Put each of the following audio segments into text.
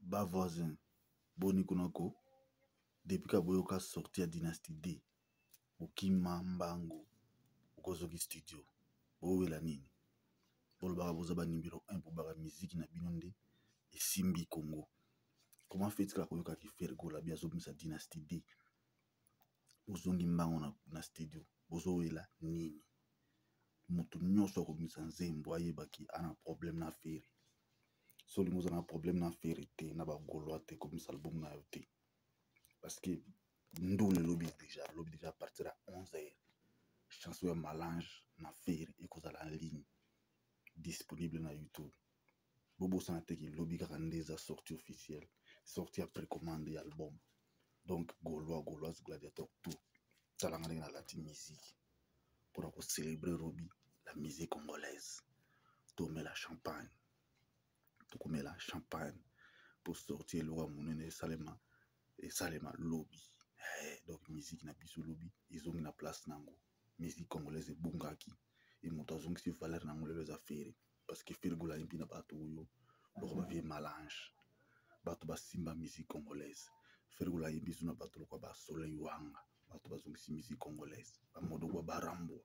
Ba voisin boni kuna ko depuis ka boyoka sortie ya dynastie D bokima mbangu okozoki studio bowela nini bolobaka boza ba numero 1 bobaka miziki na bino nde esimbi Congo. Comment fait kaka koyoka ki Ferre Gola bi azobimisa dynastie D bozongi mbango na studio bozowela nini? Moto nyonso akobimisa nzembo ayebaki ana problème na Ferre. So olingi ozala na problème na Ferre te na ba Gaulois te kobimisa album na yo te parce que ndule elobi déjà, lobi déjà à partir ya 11h chanson ya Malange na Ferre ekozala en ligne disponible na YouTube. Bobosana te ke lobi kaka nde eza sortie officielle, sortie ya précommande ya album. Donc Gaulois, Gauloise, Gladiator, tout talanga ndenge nalati musique mpona kocélébrer lobi la musique congolaise. Tomela champagne, tokomela champagne pour sortir eloko ya monene esalema, esalema lobi. Hey, donc musique na biso lobi ezongi na place nango. Musique congolaise ebungaki e moto azongisi valeur nango lelo eza Ferre, parce que Ferre Gola ayembi na bato oyo lokola ba vieux Malange, bato basimba musique congolaise. Ferre Gola ayembi so na bato lokola ba Soleil Wanga, bato bazongisi musique congolaise, bamodoko barambwa,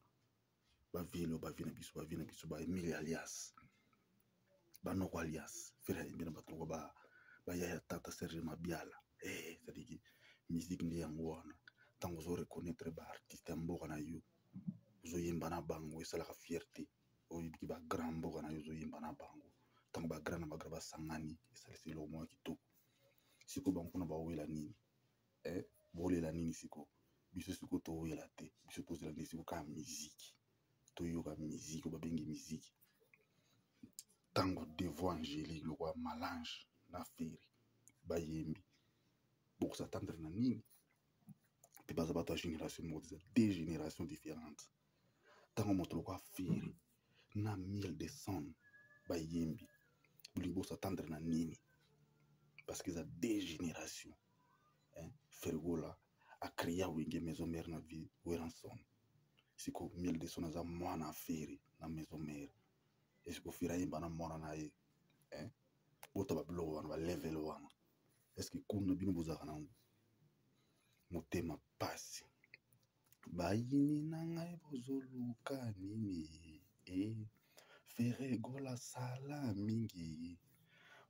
bavieux bavieux na biso, bavieux na biso ba Emile alias banoko alias. Ferre ayembi na bato lokola bayaya tata Serge Mabiala. Eh, c'est-à-dire musique nde yango wana. Ntango ozo reconnaître ba artiste ya mboka na yo, ozoyemba na bango, esalaka fierté. Oyebiki ba grand mboka na yo, ozoyemba na bango. Ntango ba grand na ba grand basangani, esalisi eloko moko ya kitoko. Sikoyo bango kuna bawela nini? Eh, bolela nini sikoyo? Biso sikoyo towela te, biso tozela nde sikoyo kaka musique, toyoka musique oyo babengi musique. Ntango deux voix angélique lokola Malange na Ferre bayembi, bokosatendre na nini? Mpe baza bato ya génération moko, eza deux générations différentes. Ntango moto lokola Ferre na Miel de Son bayembi, bolingi bosatendre na nini? Parce que eza deux générations. Ferre Gola acréa Wenge Maison Mère na vie Werrason. Siko Miel de Son aza mwana Ferre na Maison Mère, esiko Ferre ayemba na mwana na ye. Bota babiloko wana, balevel wana, est-ce que kuna bino bozalaka nango? Motema pasi, bayini na ngai bozoluka nini? E Ferre Gola sala mingi,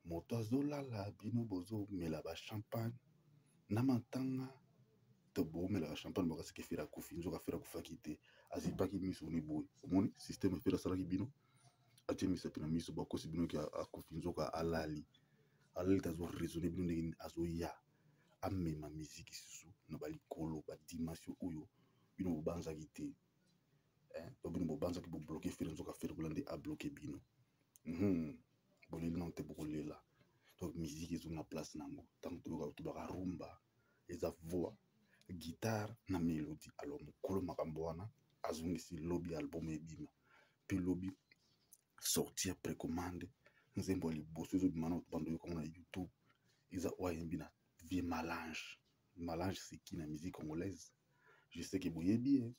moto azolala, bino bozomela bachampagne na matanga. To bomela bachampagne bakasiki Ferre akufi, nzoka Ferre akufaki te, azipaki miso ni boye. Omoni système Ferre asalaki bino, atie misapi na miso, bakosi bino ke akufi, nzoka alali. Alali te, azoraisonne bino ndenge nini azoya amema miziki susu na balikolo, badimension oyo bino bobanzaki te. To bino bobanzaki bobloke Ferre, nzoka Ferre Gola nde abloke bino. Boleli nano te, bokolela. Donc musique ezongi na place nango. Ntango toyoka tobaka rumba, eza voix, guitare na mélodie. Alors mokolo makambo wana azongisi lobi album ebima, mpe lobi sortie ya précommande, nzembo ya liboso ezobima na bando yokango na YouTube, eza oyo ayembi na vieux Malange. Malange, c'est qui na musique congolaise? Je sais que boyebi ye.